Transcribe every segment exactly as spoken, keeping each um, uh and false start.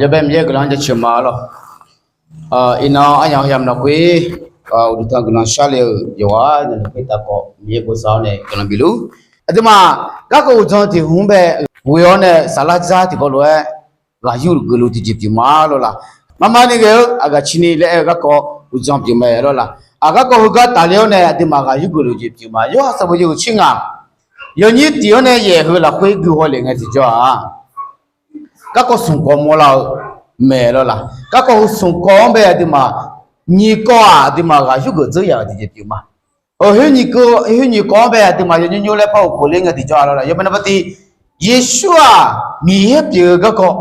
Yawbae Miqyaer guiqlanq-anr jaceuq ma lawr. Iqnan aryamq yamq lafkhoer, uqduq tanq guiqlanq sharle-euq yawqghaq navluf khoertav khawf Miqyaer bosav-awr nae guiqlanq bifluf. Aqduimaf garkawv uqdzan tiq hmq-anr bae ghoe-awr nae saflar dzar tiqkawv lof-aer ghaq yur geufluf tiqjeq pyeuf ma lawr la. Marmarni ghae-eu aqgaf cini laer aer-eu garkawv uqdzan pyeuf mae lawr la. Aq, garkawv heugar tafler-awr nae aqduimaf ghaq yur geufluf jeq pyeuf ma. Yorhaq sanqbof yawhuiq tser ngaq yawnyir tiq-anr nae yaef heu lafkhoer gui haw lef ngae tiqjawr-aq, garkawv smq kawv mawrlar-eu mae lawr la. Garkawv heu smq kawv-anr bae aqduimaf nyiq kawv-aq, aqduimaf ghaq yur geuf dzeur yaf-euq tiqjeq pyeuf ma. Heu nyiq kawv-anr bae aqduimaf yawnymr nymr laer par-eu khof ler ngae tiqjawr-aq lawr la. Yawbae navpar tiv, Yeqsur-aq Miqyaer pyeuf-eu garkawv,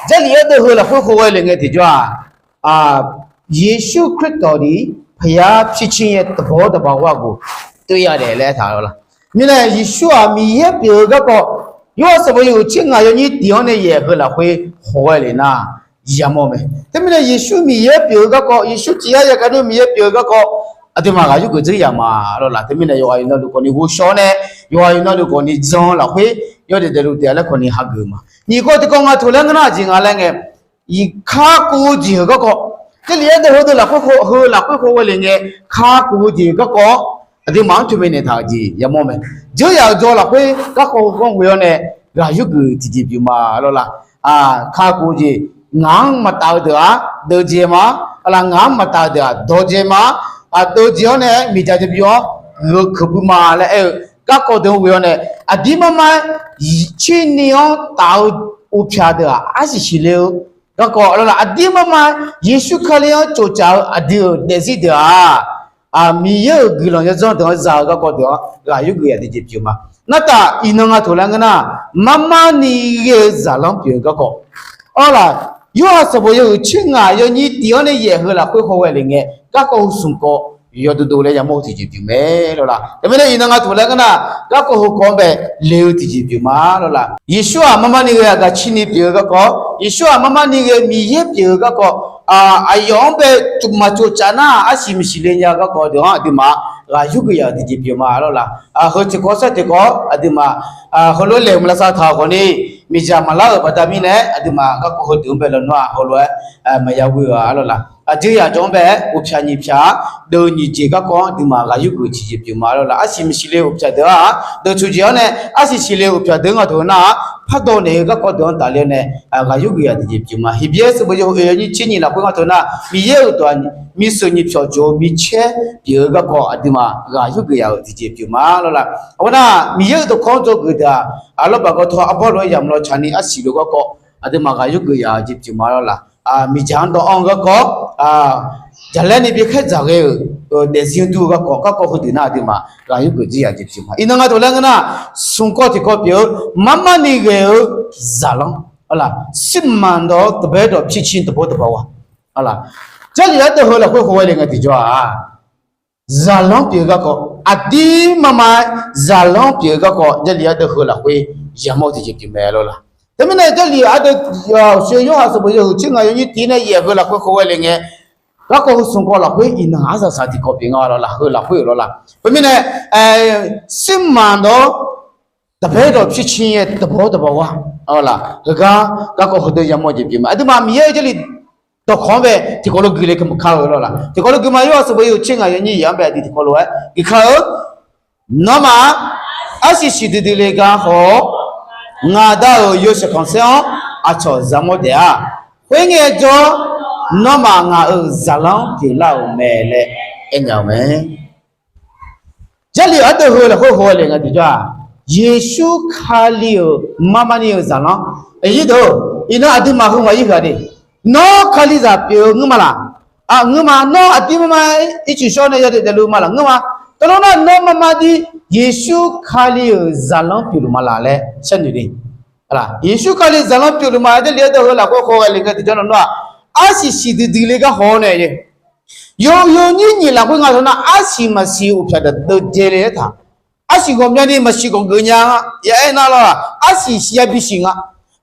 Jarlif aerdeuv heu lafkhoer khoerghae lef ngae tiqjawr-aq, Yeqsur Karistof ni พระยาพิชิต yaer taqbawr taqbawr-eu ghaq-eu toeya daef laer aertaq lawr la. Mirnae Yeqsur-aq Miqyaer pyeuf-eu garkawv, Yorhaq sanqbof yawhuiq tser ngaq yawnyir tiq-anr nae yaef heu lafkhoer khoerghae lef nar yamawr mae. Teumirnae Yeqsur Miqyaer pyeuf-eu garkawv, Yeqsur tiq yar yagaq nar Miqyaer pyeuf-eu garkawv, aqduimaf ghaq yur geuf dzeur yaf ma lawr la. Teumirnae yawqghaq yawqnavluf khawfni ghovshaw-awr nae, yawqghaq yawqnavluf khawfni jan lafkhoer yawdaef daefluf taef-a laer khawfni hageuf ma. Nyiq kawv tiqkawv nga taq laer ngeur nar aqjeq nga laer ngae, kakhof-eu jeq-euq garkawv, Jarlif aerdeuv heudeuq lafkhoer khoer, heu lafkhoer khoerghae lef ngae, kakhof-eu jeq-euq garkawv, aqduimaf-anr toeqmaeq naeqtaq-euq jeq yamawr mae. Dzeur yaf-euq jawr lafkhoer garkawv heu khanr ghoe-awr nae ghaq yur geuf tiqjeq pyeuf ma lawr la. Kakhof-eu jeq, ngaq-anr maqtaf-eu deuq-aq deuvdzae ma. Aqlaf, ngaq-anr maqtaf-eu deuq-aq dawqdzae ma. Aqdeuvdzae-awr nae miqdzaq jabyav-anr guiq-eu keuqbui ma laer aer-eu garkawv deuq-anr ghoe-awr nae, aqdir marmar-aer cirni-anr taf-eu uqpyaq deuq-aq arsiq siqle-eu garkawv lawr la. Aqdir marmar-aer Yeqsur Kali-anr tsoftsaf-eu aqdui-euq daefzir deuq-aq, Miqyaer-euq guiqlanq yawdzanr deuq-anr za-eu garkawv deuq-anr ghaq yur geuf yaf tiqjeq pyeuf ma. Nartaf iqnan nga taq laer ngeur nar, marmarni ghae-eu zaqlanr pyeuf-eu garkawv. Awr laf, Yorhaq sanqbof yawhuiq tser ngaq yawnyir tiq-anr nae yaef heu lafkhoer khoerghae lef ngae, garkawv heu smq kawv yawdovdov laer yamawr-eu tiqjeq pyeuf mae lawr la. Teumirnae iqnan nga taq laer ngeur nar, garkawv heu kawv-anr bae le-eu tiqjeq pyeuf ma lawr la. Yeqsur-aq marmarni ghae aqgaf cirni pyeuf-eu garkawv, Yeqsur-aq marmarni ghae Miqyaer pyeuf-eu garkawv, aqyawf-anr bae tsofmaq tsoftsaf nar arsiq maqsiq le nya-eu garkawv deuq-anr aqduimaf ghaq yur geuf yaf-euq tiqjeq pyeuf ma lawr la. Heu tiqkawv sar tiqkawv aqduimaf heulof-aer laeqhmq lavsav taq-euq khawfni, miqdzaq maqlar-euq baqda mirnae aqduimaf garkawv heudeuq-anr bae lawnmr-aq heulof-aer maqya ghoe-eu-a lawr la. Aqdui yaqjawr-anr bae-aer uqpyaq nyiq pyaq-a deuv nyiq jeq garkawv-anr aqduimaf ghaq yur geuf tiqjeq pyeuf ma lawr la. Arsiq maqsiq le uqpyaq deuq-aq deuv tsoeq jeq-anr nae arsiq siqle uqpyaq deuq nga taq-eu nar-aq, pardawq naeq-eu garkawv deuq-anr tafler-awr nae ghaq yur geuf yaf tiqjeq pyeuf ma. Heqbyaer sanqbof yawhuiq oeq yawnyir tser nyiq lafkhoer nga taq-eu nar, Miqyaer-euq dawq-aq, miqseuq nyiq pyawq jawq-eu micaer pyeuf-eu garkawv aqduimaf ghaq yur geuf yaf-euq tiqjeq pyeuf ma lawr la. Awr nar, Miqyaer-euq dawqkawq-anr dzawgeuf deuq-aq, aqlawrbaq gawtawr arbawr lof-aer yamq law tsaqni arsiq lof garkawv aqduimaf ghaq yur geuf yaf-eu jeq pyeuf ma lawr la. Miqdzaq-anr dawvanr-eu garkawv, jaqlaer ni bikhaer dzaq ghae-euq daefzir-anr dur-eu garkawv, garkawv heudeuq nar aqduimaf ghaq yur geuf jir yaf jeq pyeuf ma. Iqnan nga taq laer ngeur nar, smq kawv tiqkawv pyeuf-eu marmarni ghae-eu zaqlanr, ซึ่งมัน dawq-awr တပါးသော ဖြစ်ခြင်း သဘောသဘာဝ Jarlif aerdeuv heu lafkhoer khoerghae lef ngae tiqjawr-aq, zaqlanr pyeuf-eu garkawv, aqdir marmar-aer zaqlanr pyeuf-eu garkawv Jarlif aerdeuv heu lafkhoer yamawr tiqjeq pyeuf mae lawr la. Teumirnae Jarlif ardeuv, uqshoe Yorhaq sanqbof yawhuiq tser ngaq yawnyir tiq nae yaef heu lafkhoer khoerghae lef ngae, garkawv heu smq kawv lafkhoer iqnan arsaq saq tiqkawv pyeuf nga lawr la, heu lafkhoer-euq lawr la. Khoermirnae, ซึ่งมัน dawq တပါးသော ဖြစ်ခြင်း သဘောသဘာဝ lawr la. Heugar garkawv heudeuq yamawr jeq pyeuf ma. Aqduimaf Miqyaer-euq Jarlif dawqkawq-anr bae tiqkawv lof gui le kar-eu lawr la. Tiqkawv lof gui ma, Yorhaq sanqbof yawhuiq tser ngaq yawnyir yaf-anr bae aqdui tiqkawv lof-aer gui kar-eu, Nawmaf arsiq siqdui dui le gar haw-awr, ngaq Da-euq yawshaef khanqsaer-anr aqcawq zaqmawr taef-a. Khoerngae jawr, nawmaf ngaq-euq zaqlanr pyeuflar-euq mae laer aernya-eu mae. Jarlif ardeuv heu lafkhoer khoerghae lef ngae tiqjawr-aq, Yeqsur Kali-euq marmarni-euq zaqlanr. Aqyuif deuq, iqnan aqduimaf heu ngaq-ir huiq-a de. Nawr Kalizaq pyeuf-eu ngeur ma laq? Ngeur ma. Nawr aqdir marmar ircuf shawr nae yawdaef daefluf ma laq? Ngeur ma. Teulof nar nawr marmar dir Yeqsur Kali-euq zaqlanr pyeufluf ma laq laer sharnoeq de. Yeqsur Kali zaqlanr pyeufluf ma. Jarlif ardeuv heu lafkhoer khoerghae lef ngae tiqjawr nawr-aq, arsiq siqdui dui le gar haw-awr nae, yawqyawq nyir nyiq lafkhoer nga taq nar, arsiq maqsiq uqpyaq deuq deuvdzae le-aer taq. Arsiq ghawqmyani maqsiq ghawqgeuf nya-a. Yaaer nar lawr-aq, arsiq siq ya bisiq nga.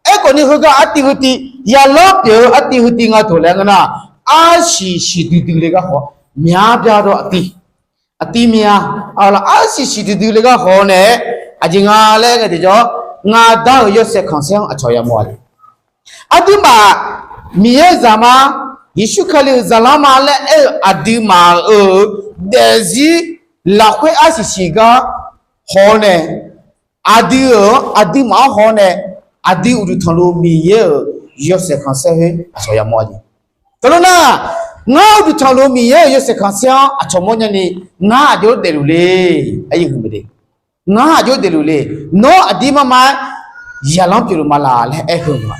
Aerkhawf ni heugar artiv heutiv, yalanr pyeuf-eu artiv heutiv nga taq laer ngeur nar, arsiq siqdui dui le gar haw, myaq bya dawr aqtiv, aqtiv mya, arsiq siqdui dui le gar haw-awr nae, aqjeq nga laer ngae tiqjawr, ngaq Da-euq yawshaef khanqsaer-anr aqcawq yamawr-a le. Aqduimaf Miqyaer-euq zaqma, Yeqsur Kali-euq zaqlanr ma laer aer-eu aqduimaf-euq daefzir lafkhoer arsiq siq gar haw-awr nae, aqdui-euq-anr aqduimaf-anr haw-awr nae, aqdui uqduq tanqluf Miqyaer-euq yawshaef khanqsaer khoer aqcawq yamawr-a jeq. Teulof nar, ngar uqduq tanqluf Miqyaer-euq yawshaef khanqsaer-anr aqcawq mawrnya ni, ngar aqjox daefluf le, aer-eu mae de. Ngar aqjox daefluf le. Nawr aqdir mar mar-aer zaqlanr pyeufluf ma laq laer aer-eu ma.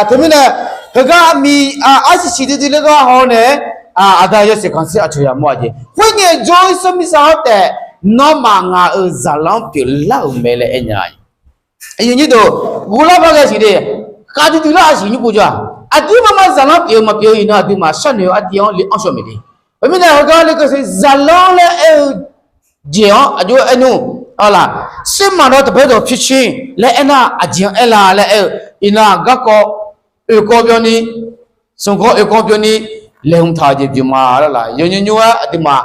Teumirnae, heugar miq arsiq siq duidui ler gar haw-awr nae, aqda yawshaef khanqsaer aqcawq yamawr-a jeq. Khoerngae jawr-eu Yawsanr Miqsaq-anr taef, nawmaf ngaq-euq zaqlanr pyeuflar-euq mae laer aernya-a. Aqyuif aqnyir deuq, ghoflar par ghae siq de. Khavdui dui lar-a siq nymr pov jawr-aq, aqdir mar mar zaqlanr pyeuf-eu maqpyeuf-eu iqnan aqduimaf sharnoeq-eu artiv-anr le anr shaw maeq de. Khoermirnae heugar le keuvshe zaqlanr laer aer-eu jeq-anr aqjox aer nmr-a laq. Sirmaq dawq taqbaer dawq pyurshuir laer aernar aqjeq-anr aerlar laer aer-eu, iqnan garkawv oeqkawv byanni, smq kawv oeqkawv byanni laeqhmq taq-eu jeq pyeuf ma laq. Yawnymr nymr-aer aqduimaf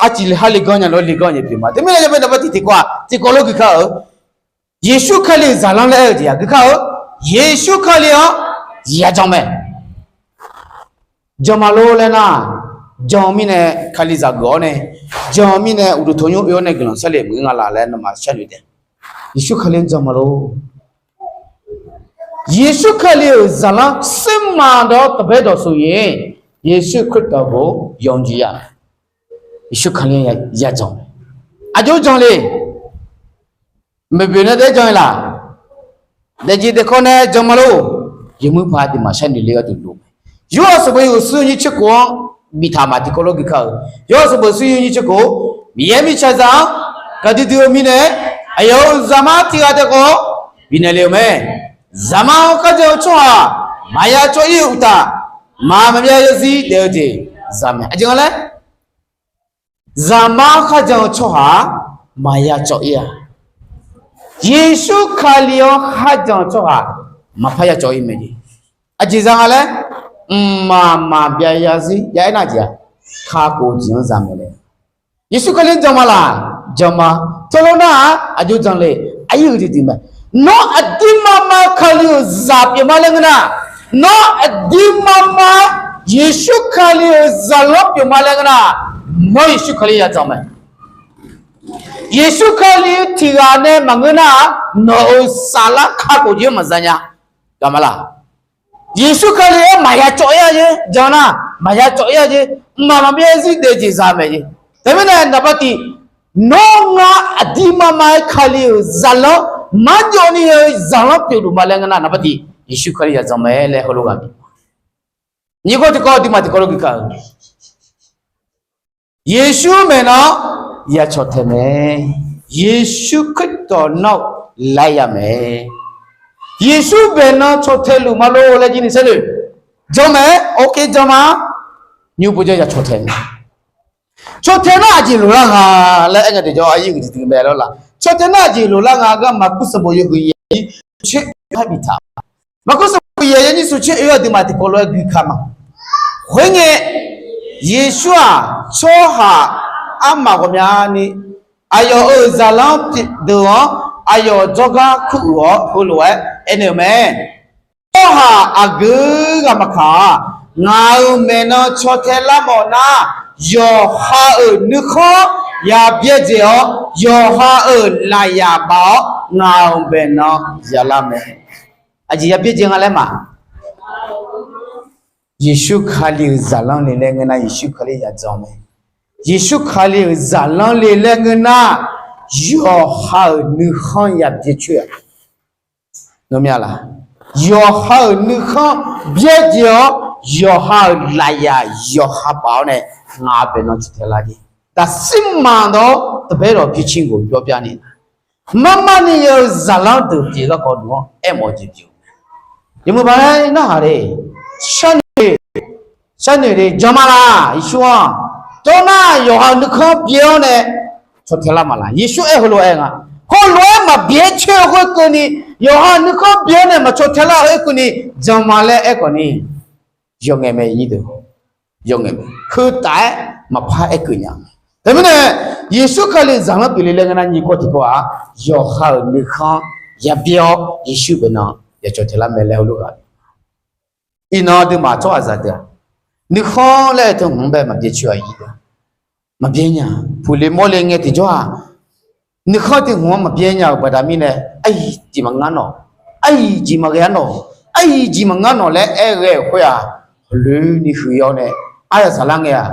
arciv le har le ganr nya lawr le ganr jeq pyeuf ma. Teumirnae yawbae naqba tiq tiqkawv-aq tiqkawv lof gui kar-eu, Yeqsur Kali-euq zaqlanr laer aer-eu jeq-aq gui kar-eu, Yeqsur Kali-anr yajan mae. Jan ma lor laer nar, jan-eu mirnae Kalizaq geuf-awr nae, jan-eu mirnae uqduq tanqnymr oe-awr nae guiqlanq sharle maqngeur nga laq laer nawmaf sharnoeq taef. Yeqsur Kali-anr jan ma lor. Yeqsur Kali-euq zaqlanr sirmaq dawq taqbaer dawq soq-ir, Yeqsur Kali dawq-anr yawqjeq ya, Yeqsur Kali-anr yajan, aqjox jan le. Maeqboeq nae daef jan-ir laq. Daefjeq daefkawv nae jan ma lor. Yawmuiq paq aqduimaf sharnoeq le gharduq lof mae. Yorhaq sanqbof yawhuiq smr yawnyir tser khof-anr biftaq ma tiqkawv lof gui kar-eu. Yorhaq sanqbof smr yawnyir tser khof, Miqyaer mirtsaqzaq-anr gaqdui dui-eu mirnae, aqyawf-euq zaqmar tiq ghaq taef khawf bifnaeq le-euq mae. Zaqmar-anr kharjan-eu tsawrhaq maqya cawv-ir-eu uqtaf, maq maqbyav zarzir daef-eu jeq za mae. Aqjeq nga laer, zaqmar-anr kharjan-eu tsawrhaq maqya cawv-ir-a. Yeqsur Kali-anr kharjan-eu tsawrhaq maqpar ya cawv-ir mae jeq. Aqjeq za nga laer, mqmaq maqbyav zarzir ya aernar jeq-aq, kakhof-eu jeq-anr za mae laer. Yeqsur Kali-anr jan ma laq, jan ma. Teulof nar-aq aqjox jan le. Aqyuif aqnyir deuq mae, nawr aqdirmar mar Kali-euq zaq pyeuf ma laer ngeur nar, nawr aqdirmar mar Yeqsur Kali-euq zaqlanr pyeuf ma laer ngeur nar, nawr Yeqsur Kali yajan mae. Yeqsur Kali tiq ghaq nae maqngeur nar-aq, nawq-euq saflar kakhof jeq-anr maqza nya. Gaq ma laq. Yeqsur Kali-anr maqya cawv-ir-a jeq, jan nar maqya cawv-ir-a jeq, mqmaq maqbyav zarzir daef jeq za mae jeq. Teumirnae naqba tiq, nawr ngar aqdirmar mar-aer Kali-euq zaqlanr, marjawvni-eu zaqlanr pyeufluf ma laer ngeur nar, naqba tiq Yeqsur Kali yajan mae laer heulof ghaq bi. Nyiq kawv tiqkawv aqduimaf tiqkawv lof gui kar-eu, Yeqsur maeqnan ya caw tae mae. Yeqsur Khristawq nawr-eu laer ya mae. Yeqsur baeqnan caw tae luf ma lor laer jir ni saerle. Jan mae, ok jan ma. Nymr pov jawr ya caw tae mae. Caw tae nar aqjeq loq lar nga laer aer ngae deuq jawr aqyuif aqnyir deuq mae lawr laq. Caw tae nar aqjeq loq lar nga gar Maqkuv sanqbof yawhuiq yaeq-ir tser-eu har biftaq. Maqkuv sanqbof yaeq-ir tser-eu aqduimaf tiqkawv lof-aer gui kar ma. Khoerngae, Yeqsur-aq tsawrhaq armaf ghawqmyani aqyawf-euq zaqlanr deuq-anr aqyawf jawrgar kuruiq-awr heulof-aer aernaeq-eu mae. Tsawrhaq aqgeu ghaq maqkaq-aq, ngaq-euq maeqnan caw tae lar mawf nar, yawqha-euq nuikhanr ya byaerdzae-awr, yawqha-euq lafyaq baf-awr ngaq-euq maeqnan ya lar mae. Aqjeq ya byaerdzae nga laer ma. Yeqsur Kali-euq zaqlanr le laer ngeur nar, Yeqsur Kali yajan mae. Yeqsur Kali-euq zaqlanr le laer ngeur nar, yawqha-euq nuikhanr ya byaercoer-a. Nawmya laq? Yawqha-euq nuikhanr byaerdzae-awr, yawqha-euq lafyaq yawqha baf-awr nae ngaq-euq baeqnan caw tae lar jeq. Daqsir maqdawr taqbaer lawq picin ghof jawr bya ni, marmarni ya-eu zaqlanr deuq pyeuf garkawv deuq-anr aermawf-eu jeq pyeuf-eu mae. Yawmuiq baq-aer narhaq le, sharnoeq le, janma laq Yeqsur-anr. Tawr nar yawqha-euq nuikhanr byaer-awr nae caw tae lar ma laq? Yeqsur aer heulof-aer nga. Heulof-aer maqbyaer coer-eu khoerkeuvni, yawqha-euq nuikhanr byaer-awr nae maqcaw tae lar-eu khoerkeuvni janma laer aerkhawf ni, yawf ngaeq mae. Yawf ngaeq, heu taf-aer maqpar aerkeuv nya. Teumirnae, Yeqsur Kali-euq zaqlanr pyeuf le laer ngeur nar, nyiq kawv tiqkawv-aq, yawqha-euq nuikhanr ya byaer-awr Yeqsur baeqnan ya caw tae lar mae laer heulof-aer Iqnan aqduimaf tsawrhaqzaq deuq-aq, nuikhanr laer aer teu hmq-anr bae maqbyaer coer-a ir-a. Maqbyaer nya. Puqle mawrle ngae tiqjawr-aq, nuikhanr teu hmq-anr maqbyaer nya-euq baqda mirnae, aqyuif jeq maqngar nawq, aqyuif jeq maqghae-ar nawq, aqyuif jeq maqngar nawq laer aer ghae-euq khoer-aq, hawqloeni huiq-awr nae aryaq saflar ngae-aq,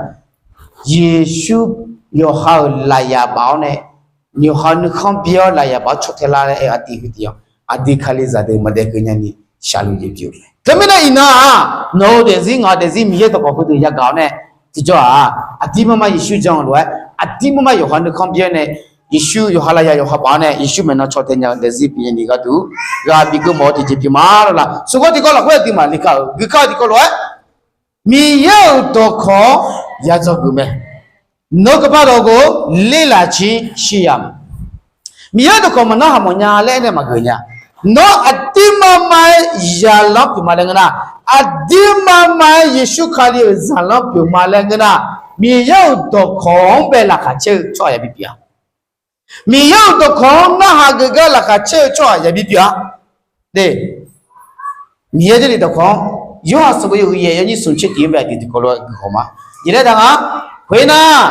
Yeqsur yawqha-euq lafyaq baf-awr nae, yawqha nuikhanr byaer-awr lafyaq baf-awr caw tae lar laer aer-eu aqdui heu tiq-anr, aqdui Kalizaq deuq maqdaef keuv nyani shaqluf jeq pyeuf-eu mae. Teumirnae iqnan-aq, nawq-eu daefzir ngaq-eu daefzir Miqyaer dawqkawq heudeuq yagaq-awr nae, tiqjawr-aq, aqdir marmar Yeqsur jan-eu lof-aer, aqdir marmar yawqha nuikhanr byaer nae, Yeqsur yawqha lafyaq yawqha baf-awr nae, Yeqsur maeqnan caw tae nya-eu daefzir pyeuf nyani gharduq, ghaq bigeu mawf-eu tiqjeq pyeuf ma lawr la. Smq gawr tiqkawv lafkhoer aqduimaf lekar-euq guikar-eu tiqkawv lof-aer, Miqyaer-euq dawqkawq-anr ya dzawgeuf mae. Nawr keuv par dawq ghof-eu lerlaf cir shir ya ma. Miqyaer dawqkawq maqnarhaq mawf nya laer aernae maqgeuf nya. Nawr aqdir marmar-aer zaqlanr pyeuf ma laer ngeur nar, aqdir marmar-aer Yeqsur Kali-euq zaqlanr pyeuf ma laer ngeur nar, Miqyaer-euq dawqkawq-anr bae laqkhaq caer-eu tsawrhaq yabi pyeuf-a. Miqyaer-euq dawqkawq-anr narhaq geuf gar laqkhaq caer-eu tsawrhaq yabi pyeuf-a. De, Miqyaer Jarlif dawqkawq-anr, Yorhaq sanqbof yawhuiq yaeq yawnyir smq tser tiq-anr bae aqdui tiqkawv lof-aer guikhawf ma. Jeq laer taq nga, khoernar,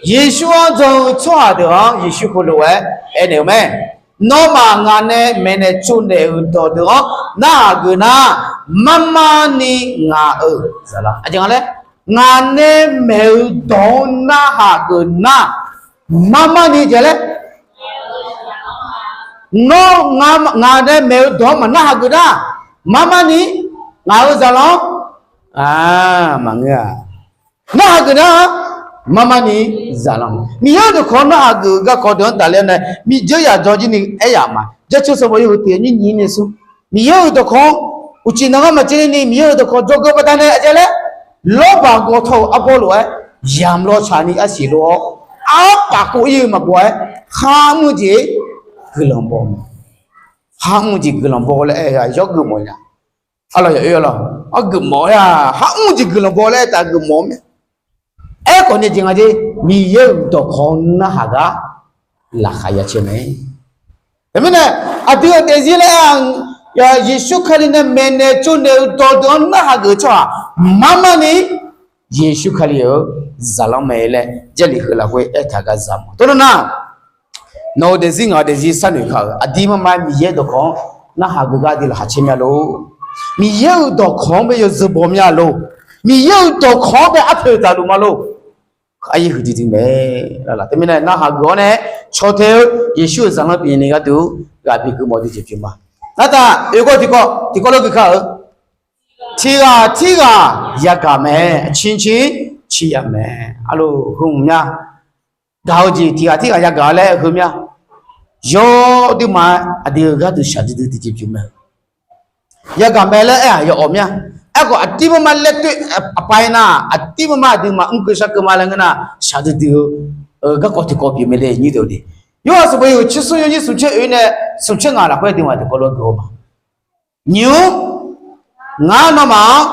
Yeqsur-anr jan-eu tsawrhaq deuq-anr Yeqsur heulof-aer aernaeq-eu mae. Nawmaf ngaq nae maeqnaeq tsovnaeq-euq dawq deuq-anr narhaq geuf nar, marmarni ngaq-euq zaqlanr, aqjeq nga laer, ngaq nae maeq-eu dawq-anr narhaq geuf nar, marmarni jeq laer, nawr ngaq nae maeq-eu dawq-anr maqnarhaq geuf nar, marmarni ngaq-euq zaqlanr-anr maqngeur-a. Narhaq geuf nar, marmarni zaqlanr. Miqyaer-euq dawqkawq-anr narhaq geuf-eu garkawv deuq-anr daqler-awr nae, miqdzeur yaq dzawr jir ni aer yaf ma. Jaceuq sanqbof yawhuiq tiq yawnyir nyiq-ir nae sur, Miqyaer-euq dawqkawq-anr uqcif nanr gar maqcaev ni Miqyaer-euq dawqkawq dzawgeuf baqdanae aqjeq laer, lawrbaq gawtaw-euq arbawr lof-aer yamq lawr tsaqni arsiq lof-awr, arpaf kov ir-eu maqbaw-aer, kharmr jeq guiqlanq baw mae. Kharmr jeq guiqlanq baw laer aer-aq yawgeuf mawf nya. Arlawq yawgeuf mawf-a, kharmr jeq guiqlanq baw laer aertaq geuf mawf-eu mae. Aerkhawf ni jeq nga jer, Miqyaer-euq dawqkawq narhaq gar laqkhaq ya caer mae. Teumirnae, aqdui-euq daefzir laer-aq, Yeqsur Kali nae maeqnaeq tsovnaeq-eu dawq deuq-anr narhaq geuf-eu tsawrhaq marmarni Yeqsur Kali-euq zaqlanr mae laer Jarlif heu lafkhoer aertaq gar za mawf. Tov nar, nawq-eu daefzir ngaq-eu daefzir sharnoeq kar-euq aqdir marmar Miqyaer dawqkawq-anr narhaq geuf gar aqdui laqkhaq caer mya lor. Miqyaer-euq dawqkawq-anr bae yawzeu baw mya lor. Miqyaer-euq dawqkawq-anr bae arpoeq taqluf ma lor. Aqyuif huiqdui dui mae. Laf teumirnae narhaq geuf-awr nae caw tae-eu Yeqsur-euq zaqlanr pyeufni gharduq ghaq bigeu mawf-eu jeq pyeuf ma. Nartaq oeqkawv tiqkawv tiqkawv lof geuf kar-euq, tiq ghaq tirghaq yagaq mae. Aqcir cir cir ya mae. Arluf heu hmq mya. Gaq-eu jeq tiq ghaq tirghaq yagaq laer heu mya. Yawr duima-aer aqdui-euq gharduq shaqdui dui tiqjeq pyeuf mae. Yagaq mae laer aer-aq yawawf mya. Aerkhawf aqdir marmar laer toer aqpav-aer nar, aqdir marmar aqduimaf mr keuv shar keuv ma laer ngeur nar, shaqdui dui-eu garkawv tiqkawv pyeuf mae le nyir deuq de. Yorhaq sanqbof yawhuiq tser smr yawnyir smq tser oe nae smq tser ngaq lafkhoer aqduimaf tiqkawv lof-aer geuf-eu ma. Nymq-mr, ngar nawmaf-anr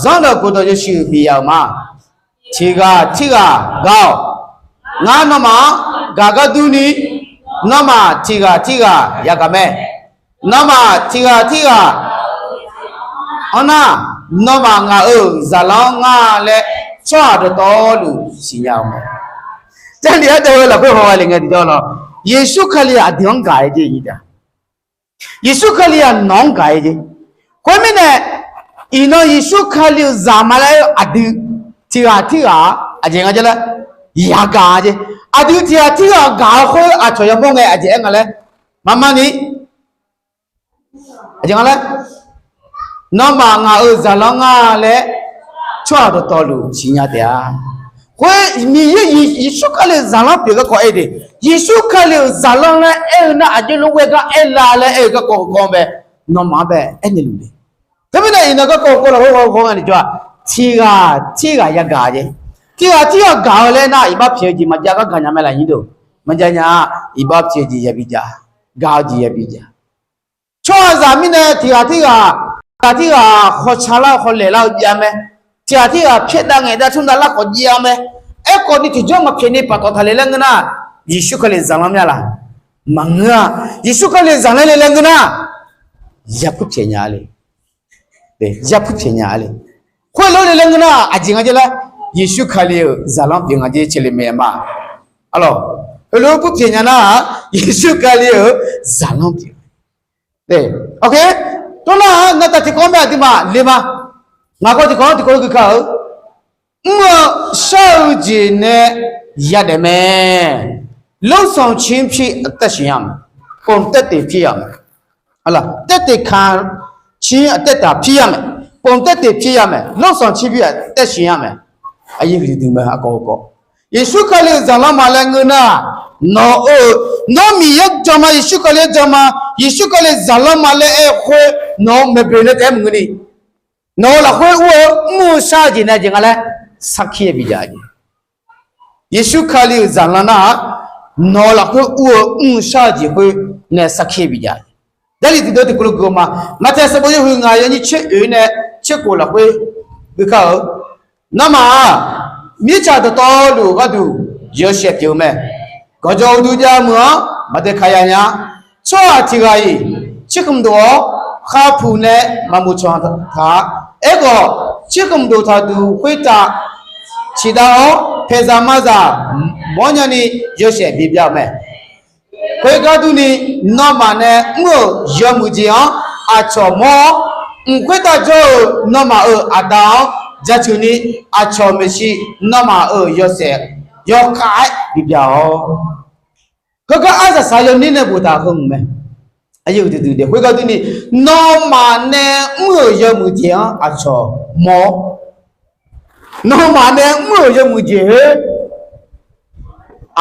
zanrdawq khofdawq yawshuif bif ya-euq ma. Tiq ghaq tirghaq gaq-awq. Ngar nawmaf-anr gaq gar durni, nawmaf tiq ghaq tirghaq yagaq mae. Nawmaf tiq ghaq tirghaq-anr nar, nawmaf ngaq-euq zaqlanr nga laer tsawrhaq dawqtawvluf siqnya-eu mae. Jarlif ardeuv-eu lafkhoer haw gha le ngae tiqjawr lawr, Yeqsur Kali aqdui-anr gaq-aer jeq nyi taef-a. Yeqsur Kali-aq nawq-anr gaq-aer jeq. Khoermirnae, iqnan Yeqsur Kali-euq zaq ma laer aer-eu aqdui tiq ghaq tirghaq-a aqjeq nga jeq laer, yagaq-a jeq. Aqdui tiq ghaq tirghaq gaq-eu khoer aqcawq yamawr ngae aqjeq aer nga laer, marmarni aqjeq nga laer, nawmaf ngaq-euq zaqlanr nga laer tsawrhaq dawqtawvluf siqnya taef-a. Khoer Miqyaer Yeqsur Kali-euq zaqlanr pyeuf garkawv aer de. Yeqsur Kali-euq zaqlanr laer aer-eu nar aqjox lof ghae gar aerla laer aer-eu garkawv heugar bae, nawmaf-anr bae aernaeq luf le. Teumirnae iqnan garkawv heugar lafkhoer haw haw ngae ni jawr-aq, tiq ghaq tirghaq yagaq jeq. Tiq ghaq tirghaq gaq-eu laer nar iqbax pyaeq-eu jeq maqjav gar gaqnya mae lafnyir deuq. Maqjav nya-a, iqbax pyaeq-eu jeq yabi jav, gaq-eu jeq yabi jav. Tsawrhaqzaq mirnae tiq ghaq tirghaq, tiq ghaq tirghaq hawtsaq lar-eu hawlaeq lar-eu jav mae. Tiq ghaq tirghaq pyaerdav ngaeqdav tsawrdav lar khawf jav mae. Aerkhawf ni tiqjawr maqpyaeq ni paftawf taqle laer ngeur nar, Yeqsur Kali zaqlanr mya laq? Maqngeur-a. Yeqsur Kali zaqlanr le laer ngeur nar, yapoer pyaeq nya le. Yar purpyaeq nya-a le. Khoerlof le laer ngeur nar, aqjeq nga jeq laer, Yeqsur Kali-euq zaqlanr pyeuf nga jeq caevle mae ma. Arlawq, heulof purpyaeq nya nar-aq, Yeqsur Kali-euq zaqlanr pyeuf. Tov nar-aq, navtaq tiqkawv mae aqduimaf le ma. Ngaq kawv tiqkawv-anr tiqkawv-eu gui ka-eu, mr-eu shar-eu jeq nae yadaef mae. โลกสองชิ้นพี่ အသက်ရှင်ရမယ်။ ပုံသက်သေဖြစ်ရမယ်။ ဟုတ်လား။ သက်သေခံခြင်း အသက်တာဖြစ်ရမယ်။ ပုံသက်သေဖြစ်ရမယ်။ လုပ်ဆောင်ခြင်း ဖြစ်ရ အသက်ရှင်ရမယ်. Aqyuif duidui mae, aqkawv-eu kawv. Yeqsur Kali-euq zaqlanr ma laer ngeur nar, nawq-euq, nawr Miqyaer-anr jan ma, Yeqsur Kali-anr jan ma, Yeqsur Kali zaqlanr ma laer aer-eu khoer, nawq-euq maeqboeq nae taef-aer maqngeur ni, nawq-euq lafkhoer ur-eu mr-eu shar-eu jeq nae aqjeq nga laer sarkir-aer bijav-a jeq. Yeqsur Kali-euq zaqlanr nar-aq, nawq-euq lafkhoer ur-eu mr-eu shar-eu jeq khoer nae sarkir-aer bijav-a jeq. Jarlif tiqdeuv tiqkawv lof gui-eu ma. Maqtaeq sanqbof yawhuiq ngaq yawnyir tser oeq nae tser khof lafkhoer gui kar-eu. Nawmaf-aq, mirtsaq dawqtawvluf gharduq yawshaef pyeuf-eu mae. Gawqjawq uqduq jav meuq-anr maqdae kaq ya nya. Tsawrhaq tiq ghaq-iq, tsirkhmq dof-awr khavpuq nae maqmoq canq taq-a. Aerkhawf, tsirkhmq dof taqduq khoertav ciqdav-awr, paeqzaq mazaq mawrnya ni yawshaef bibyav-eu mae. Khoergar durni, nawmaf nae mr-euq yawmuiq jeq-anr aqcawq mawr-awr, mq khoertav jawr-euq nawmaf-euq Aqda-anr jaceuq ni, aqcawq maeqshi nawmaf-euq yawshaef yawkhav-aer bibyav-awq. Heugar arsaq saq yawner nae boftaq heu mq mae. Aqyuif duidui daef khoergar durni, nawmaf nae mr-euq yawmuiq jeq-anr aqcawq mawr-awr, nawmaf nae mr-euq yawmuiq jeq khoer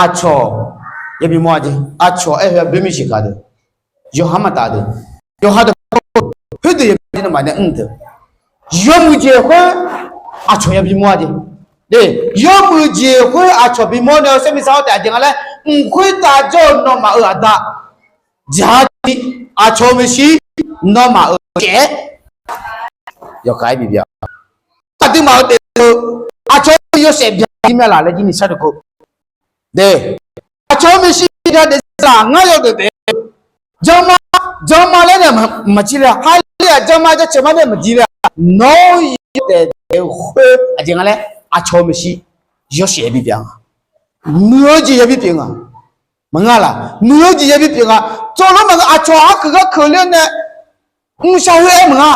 aqcawq yabi mawr-a jeq. Aqcawq aer-eu boermir siqkaq deuq, yawqha maqtaf deuq, yawqha deuq, khoerdeuq yawbi nawmaf nae mr deuq, yawmuiq jeq khoer aqcawq yabi mawr-a jeq. Yawmuiq jeq khoer aqcawq bimawr nae-eu sarmir sar-awr taef aqjeq nga laer, mq khoertav jawr-eu nawmaf-euq Aqda jaq-a ni, aqcawq-eu maeqshi nawmaf-euq caev-aer yawkhav-aer bibyav. Aqduimaf-euq daef-eu aqcawq-eu yawshaef byav-ir mae laf laer jir ni shar deuq kov. Aqcawq-eu maeqshi byav daefzir-aq ngar yawdaef daef-eu, janma, janma laer nae maqjir le-a, hali-aq janma jaceuq ma nae maqjir le-a. Nawr yawdaef daef-eu khoer aqjeq nga laer, aqcawq-eu maeqshi yawshaef bibyav nga. Muiq-eu jeq yabi pyeuf nga. Maqnga laq, muiq-eu jeq yabi pyeuf nga. Tsawrlof maqngeur, aqcawq arkeuq gharkeuq ler nae mrshar khoer-aer maqnga.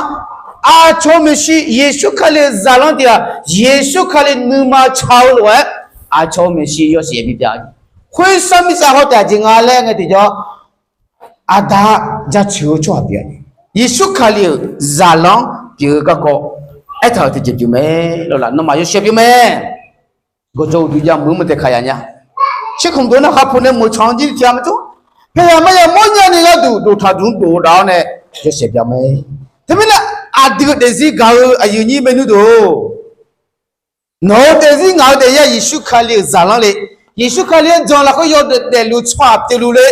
Aqcawq-eu maeqshi Yeqsur Kali-euq zaqlanr tiq ghaq, Yeqsur Kali nuima ca-eu lof-aer, aqcawq-eu maeqshi yawshaef bibyav. Khoer sarmir sar haw taef aqjeq nga laer ngae tiqjawr, Aqda jaceuq-eu tsawrhaq pyeuf-a. Yeqsur Kali-euq zaqlanr pyeuf-eu garkawv aertaq-euq tiqjeq pyeuf mae. Lawrlaf nawmaf yawshaef pyeuf mae. Gawqjawq uqduq jav meuq-anr maqdae kaq ya nya. Tsirkhmq dof nar khavpuq nae meuq canq-anr jir tiq ghaq maqjawr, paeqzaq mazaq mawrnya ni gharduq dof taqduq-anr dof-eu dav-awr nae yawshaef byav mae. Teumirnae aqdui-euq daefzir gaq-eu aqyuif nyir maernmr deuq-or, nawq-eu daefzir ngaq-eu daefzir-aq Yeqsur Kali-euq zaqlanr le. Yeqsur Kali-anr jan lafkhoer yawdaef daefluf tsawrhaq pyeufluf le.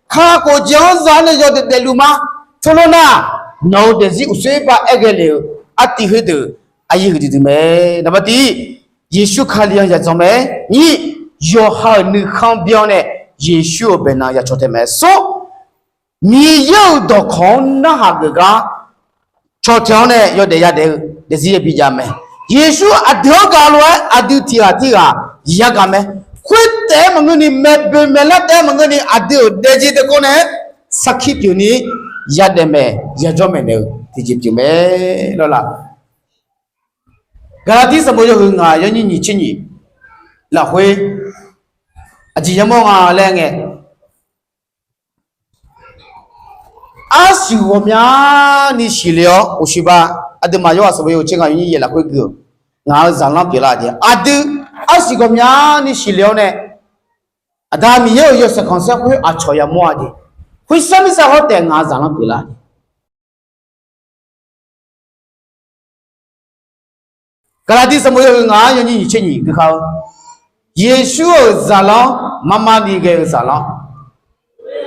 Kakhof jeq-anr za-awr nae yawdaef daefluf ma. Teulof nar, nawq-eu daefzir uqtsoer bar aerghae lef-eu artiv khoerdeuq aqyuif huiqdui dui mae. Naqba tiq, Yeqsur Kali-anr yadzanr mae. Nyir, yawqha-euq nuikhanr byan nae Yeqsur-euq baeqnan ya caw tae mae. Smr, Miqyaer-euq dawqkawq-anr narhaq geuf gar caw tae-awr nae yawdaef yadaef-eu daefzir yabi jav mae. Yeqsur aqdui-anr gaq lof-aer aqdui tiq ghaq tir ghaq yagaq mae. Khoertaef-aer maqngeur ni, maeqboeq maeqlar taef-aer maqngeur ni, aqdui-euq daefzir daefkawv nae-aer sarkir pyeuf ni, yadaef maeq yajawr maeqnaeq-eu tiqjeq pyeuf mae. Lawrlaf, Gaqlaqdir sanqbof yawhuiq ngaq yawnyir nyiq tser nyiq lafkhoer aqjeq yamawr nga laer ngae, arsiq ghawqmyani siqle-awr uqshiq ba, aqduimaf yawhaq sanqbof yawhuiq tser ngaq yawnyir yaeq lafkhoer gui-eu, ngaq-euq zaqlanr pyeuflar jeq aqdui arsiq ghawqmyani siqle-awr nae, Aqda Miqyaer-euq yawshaef khanqsaer khoer aqcawq yamawr-a jeq, khoer sarmir sar haw taef ngaq-euq zaqlanr pyeuflar jeq. Gaqlaqdir sanqbof yawhuiq ngaq-anr yawnyir nyiq tser nyiq gui kar-eu, Yeqsur-euq zaqlanr, marma ni ghae-eu zaqlanr,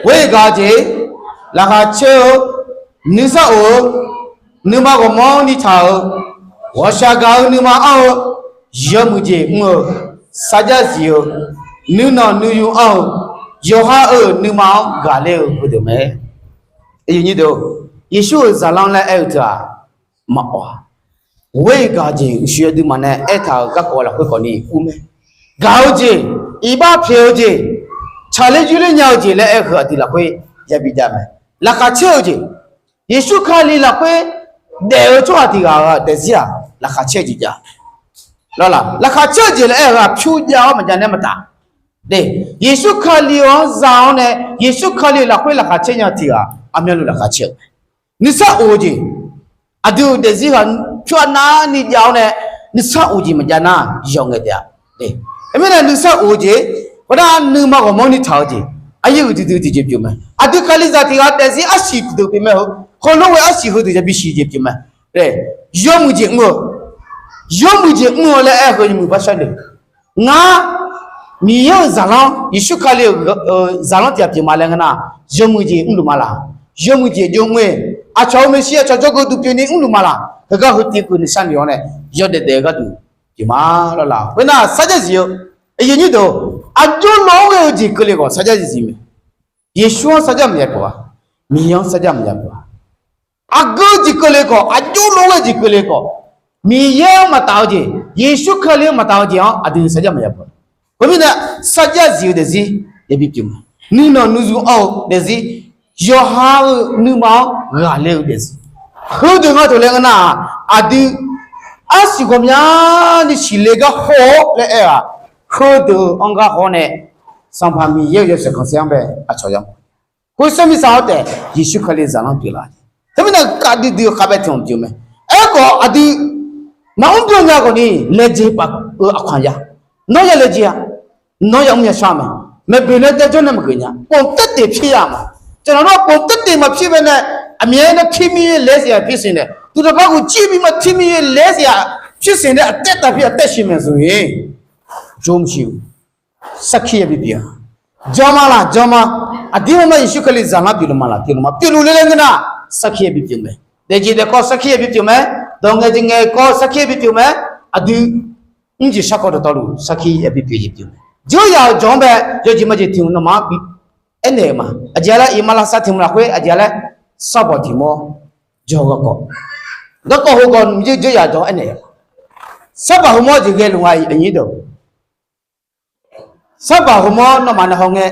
ghoer-eu gaq-eu jeq, laqkhaq caer-eu, nuisar of-eu, nuima ghawqmanrni taq-eu, ghawqshaq gaq-eu nuima anr-eu, yawmuiq jeq mr-eu, sarjax zif-eu, nuinanq nuiyu anr-eu, yawqha-euq nuima-anr ghaqler-eu heudeuq mae. Yeqsur-euq zaqlanr laer aer-eu teu-aq, maqawf-a. Ghoer-iq gaq-eu jeq uqshoe aqduimaf nae aertaq-euq garkawv lafkhoer khawfni ur mae. Gaq-eu jeq, iqbax pyaeq-eu jeq, tsaqler yurler nya-eu jeq laer aer-eu heu aqdui lafkhoer yabi jav mae. Laqkhaq caer-eu jeq, Yeqsur Kali lafkhoer daef-eu tsawrhaq tiq ghaq-euq daefzir-aq laqkhaq caer-eu jeq jav. Lawrlaq, laqkhaq caer-eu jeq laer aer-eu-aq pyur jav-awr maqjav nae maqtaf. Yeqsur Kali-anr za-awr nae Yeqsur Kali-euq lafkhoer laqkhaq caer nya tiq ghaq aqmyanluf laqkhaq caer-eu mae. Nuisar of-eu jeq, aqdui-euq daefzir ghaq pyur aqnavni jav-awr nae nuisar of jeq maqjav nar yawf ngae taef-a. Teumirnae nuisar of-eu jeq, khoernar nuima ghawqmanrni taq-eu jeq, aqyuif uiqdui dui tiqjeq pyeuf mae. Aqdui Kalizaq tiq ghaq daefzir arsiq deuq pyeuf mae-eu, heulof ghae arsiq heudeuq yabi siq jeq pyeuf mae. Yawmuiq jeq mr-eu, yawmuiq jeq mr-eu laer aer-eu heu yawmuiq bar sharnoeq. Ngar Miqyaer-euq zaqlanr, Yeqsur Kali-euq zaqlanr tiq ghaq pyeuf ma laer ngeur nar, yawmuiq jeq mrluf ma laq? Yawmuiq jeq jov mr-eu, aqcawq-euq maeqshi aqcawq jawrgeu duq pyeufni mrluf ma laq? Heugar heu tiv keuv nuisar noeq-awr nae yawdaef daef-eu gharduq pyeuf ma lawrlaq. Khoernar sarjax zif-eu, aqyuif aqnyir deuq, aqjox lof-anr ghae-eu jeq keuvle khawf sarjax zif zif mae. Yeqsur-anr sarjax maqya pyeuf-a, Miqyaer-anr sarjax maqya pyeuf-a. Aqgeu jeq keuvle khawf, aqjox lof-anr ghae jeq keuvle khawf, Miqyaer-anr maqtaf-eu jeq, Yeqsur Kali-anr maqtaf-eu jeq-anr aqdui sarjax maqya pyeuf. Khoermirnae sarjax zif-eu daefzir yabi pyeuf mae. Nuinanq nuizu anr-eu daefzir, yawqha-euq nuima-anr ghaqler-eu daefzir, heudeuq nga taq laer ngeur nar-aq, aqdui arsiq ghawqmyani siqle gar haw-awr laer aer-aq, heudeuq-eu anr gar haw-awr nae Sanqpaq Miqyaer-euq yawshaef khanqsaer-anr bae aqcawq ya Khoer sarmir sar-awr taef, Yeqsur Kali zaqlanr pyeuflar-a. Teumirnae khavdui dui-eu khavbae tiq hmq pyeuf mae. Aerkhawf aqdui maqmr byan nya khawfni laejae paf-eu aqkaq ya. Nawr ya laejae-a, nawr ya mr ya shar mae. Maeqboeq nae daejawr nae maqgeuf nya, pov taer teq pir ya ma. Taqnaq nawr pov taer teq maqpir bae nae, aqmyaer nae pir mir laer siq-aq pir siq nae, duqtaqpar guq jir bi maqpir mir laer siq-aq pir siq nae, aqtaer taq pir aqtaer siq maeq zmq-ir. Jawr mr siq-eu sarkir yabi pyeuf-a. Janma laq janma. Aqdir mar mar Yeqsur Kali zaqlanr pyeufluf ma laq pyeufluf ma, pyeufluf le laer ngeur nar, sarkir yabi pyeuf mae. Daefjeq daefkawv sarkir yabi pyeuf mae. Dawq ngaeq jeq ngaeq kawv sarkir yabi pyeuf mae. Aqdui mrjeq shar kawv dawqtawvluf sarkir yabi pyeuf jeq pyeuf mae. Jeuryaq-euq jawq-anr bae yawjeq majeq tiq hmq nawmaf-anr bi aernaeq-euq ma. Aqjeq-a laer iqmalavshav tiq hmq lafkhoer aqjeq-a laer, sarbaw tiq mawr jawr garkawv, garkawv heukawv Miqyaer jeuryaq jawq-anr aernaeq-eu, sarbaw heumawr jeq ghaeluf nga aqnyir deuq. Sarbaq heumawr nawmaf nae hawngae,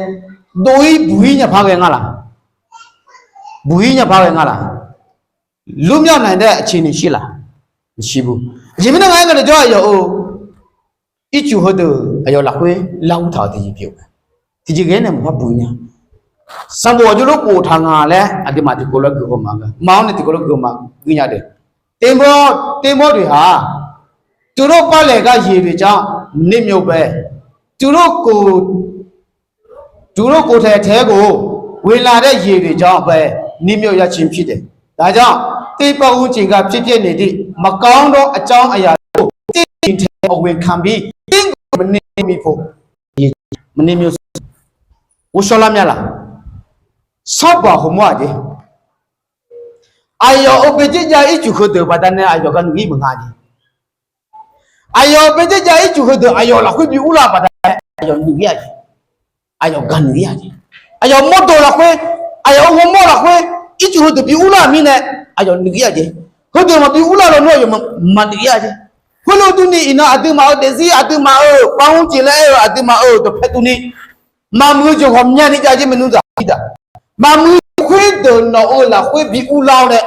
dov-ir buq-ir nyapar ghae nga laq? Buq-ir nyapar ghae nga laq? Lurmyanr naq-aer aqceq noeqshir laq? Noeqshir bu. Aqjeq mirnae nga aer ngae deuq jawr aqyawf-eu ircuf heudeuq aqyawf lafkhoer lar ur taq-euq tiqjeq pyeuf-eu mae. Tiqjeq ghae-aer nae maqpar buq-ir nya. Sanqbof aqjox lof boftaq nga laer aqduimaf tiqkawv lof-aer guihaw ma gaq ma-awr nae tiqkawv lof-aer guihaw ma guir nya deuq. Termawr, termawr deuq haq-aq, သူတို့ ပန်းလယ်က ရေတွေကြောင့် နစ်မြုပ်ပဲ၊ သူတို့ကိုယ် သူတို့ကိုယ်တိုင် အထဲကို ဝင်လာတဲ့ ရေတွေကြောင့်ပဲ နစ်မြုပ်ရခြင်း ဖြစ်တယ်။ ဒါကြောင့် သင့်ပတ်ဝန်းကျင်က ဖြစ်ပျက်နေတဲ့ မကောင်းသော အကြောင်းအရာတို့ သင့်အိမ်ထဲ အဝင်ခံပြီး သင့်ကိုယ်ကို မနှိပ်မိဖို့ မနှိပ်မိဖို့ Ghovshaw lar mya laq? Sarbaq heumawr-aq jeq, aqyawf-euq baejaer jav-eu ircuf heudeuq baqdanae aqyawf ga nuir maqnga jeq. Aqyawf-euq baejaer jav-eu ircuf heudeuq aqyawf lafkhoer bi urlar-eu baqdanae aqyawf nuir-a jeq. Aqyawf ga nuir-a jeq. Aqyawf mawrdo lafkhoer, aqyawf-euq ghawrmawr lafkhoer ircuf heudeuq bi urlar-euq mirnae aqyawf nuir-a jeq. Heudeuq maqbi urlar lawnmr aqyawf maqnuir-a jeq. Khoerlof durni iqnan aqduimaf-euq daefzir, aqduimaf-euq bavmr jeq laer aer-eu aqduimaf-euq dawqpae durni, maqmuiq-eu jeq ghawqmyani jav jeq maeqnan zaq-ir daq. Maqmuiq khoerdeuq nawq-euq lafkhoer bi urlar-awr nae,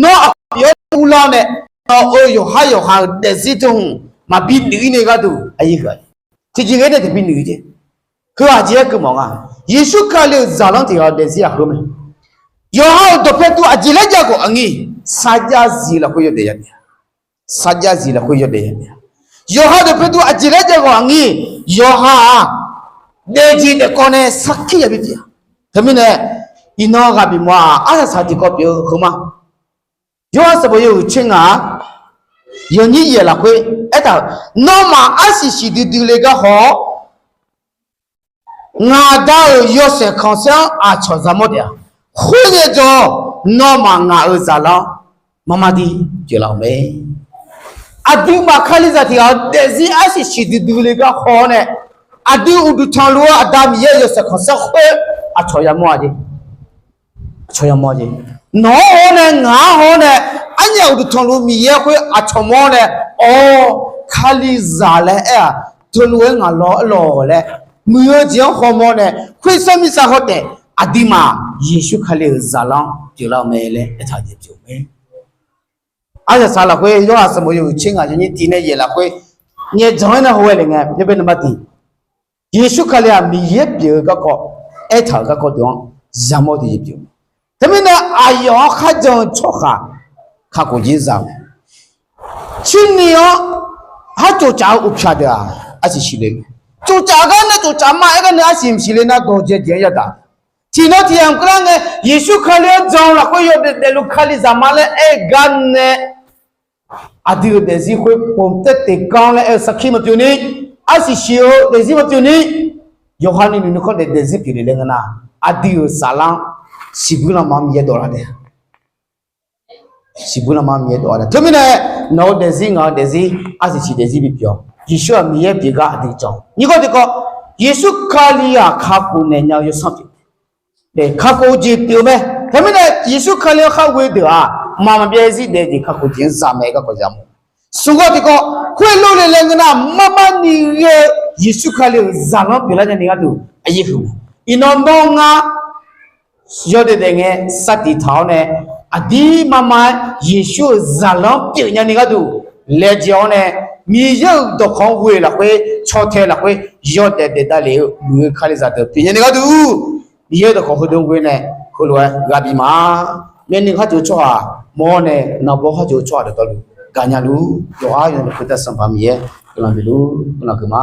nawr aqkaq bi-awr urlar-awr nae, nawq-euq yawqhar yawqha-euq daefzir teu hmq maqbi nuir nae gharduq aqyuif heu-aq, tiqjeq ghae nae tiqbi nuir jeq. Heu-aq jeq-aer keuv mawf nga. Yeqsur Kali-euq zaqlanr tiq ghaq-eu daefzir-aq heu mae. Yawqha-euq dawqpae dur aqjeq laer jav khawf aqnyir, sarjax zif lafkhoer yawdaef ya taef-a. Sarjax zif lafkhoer yawdaef ya taef-a. Yawqha dawqpae dur aqjeq laer jav khawf aqnyir, yawqha-aq, daefjeq daefkawv nae sarkir yabi pyeuf-a. Teumirnae, iqnan ghaq bif mawf-aq, arsaq saq tiqkawv pyeuf-eu heu ma. Yorhaq sanqbof yawhuiq tser ngaq-aq, yawnyir yaef lafkhoer aertaq-euq, nawmaf arsiq siqdui dui le gar haw-awr, ngaq Da-euq yawshaef khanqsaer-anr aqcawq yamawr taef-a. Khoerngae jawr-awq, nawmaf ngaq-euq zaqlanr marmar dir pyeuflar-euq mae. Aqduimaf Kalizaq tiq ghaq-eu daefzir arsiq siqdui dui le gar haw-awr nae, aqdui uqduq tanqluf-eu Aqda Miqyaer-euq yawshaef khanqsaer khoer aqcawq yamawr-a jeq. Aqcawq yamawr jeq. Nawq-anr haw-awr nae, ngaq-anr haw-awr nae, arnyaf uqduq tanqluf Miqyaer khoer aqcawq mawr nae, awr, Kalizaq laer aer-aq, teulof-aer ngaq lawr aerlawq laer, muiq-eu jeq-anr hawmawr nae, khoersanr mirtsa hawtaef aqduimaf Yeqsur Kali-euq zaqlanr pyeuflar-eu mae laer aertaq jeq pyeuf mae. Aryaqsaq lafkhoer Yorhaq sanqbof yawhuiq tser ngaq yawnyir tiq nae yaeq lafkhoer, nyaef janq-aer nar hawghae le ngae, yawbae naqba tiq, Yeqsur Kali-aq Miqyaer pyeuf-eu garkawv, aertaq-euq garkawv deuq-anr yamawr tiq jeq pyeuf. Teumirnae aqyawf-anr kharjan-eu tsawrhaq kakhof jeq za mae. Cirni-anr har tsoftsaf-eu uqpyaq deuq-aq, arsiq siqle mae. Tsoftsaf gar nae tsoftsaf ma aer gar nae arsiq maqsiqle nar dawq jaeq jeq-aer yadaq. Tiqnan tiq yamq keuvlar ngae, Yeqsur Kali-anr jan-eu lafkhoer yawdaef daefluf Kalizaq ma laer aer-eu gar nae, aqdui-euq daefzir khoer pov taer teq ganr laer aer-eu sarkir maqpyeuf ni, arsiq siq-eu daefzir maqpyeuf ni, yawqha ni noeqnui khanr daef daefzir pyeuf le laer ngeur nar, aqdui-euq saflar-anr siqbuir lanma-anr Miqyaer dawvlar daef-a. Siqbuir lanma-anr Miqyaer dawvlar daef. Teumirnae, nawq-eu daefzir ngaq-eu daefzir arsiq siq daefzir bipyeuf-awq. Yeqsur-aq Miqyaer pyeuf gar aqdui jan. Nyiq kawv tiqkawv, Yeqsur Kali-aq kakhof naeq nya-eu yawsanr pyeuf kakhof-eu jeq pyeuf mae. Teumirnae Yeqsur Kali-anr khar ghoe deuq-aq, mqmaq maqbyav zarzir daef jeq kakhof jeq-anr za mae garkawv za ma. Smq kawv tiqkawv, khoerlof le laer ngeur nar, marmarni ghae-eu Yeqsur Kali-euq zaqlanr pyeuflar nyani gharduq aqyuif huiq mae. Iqnan nawr ngar yawdaef daef ngae sar tiq taq-awr nae, aqdirmar mar-aer Yeqsur-euq zaqlanr pyeuf nyani gharduq laejae-awr nae, Miqyaer-euq dawqkawq-anr ghoe lafkhoer, caw tae lafkhoer, yawdaef daef davlef-eu muiq-eu Kalizaq deuq pyeuf nyani gharduq, Miqyaer-euq dawqkawq heudeuq-anr ghoe nae heulof-aer ghaq bif ma. Myavnuiv khar jov-eu tsawrhaq mawr nae, naqbawr khar jov-eu tsawrhaq dawqtawvluf gaqnya luf, yawqha yawqha-anr nuikhanr tarsaq baq Miqyaer guiqlanq bifluf guiqlanq keuv ma.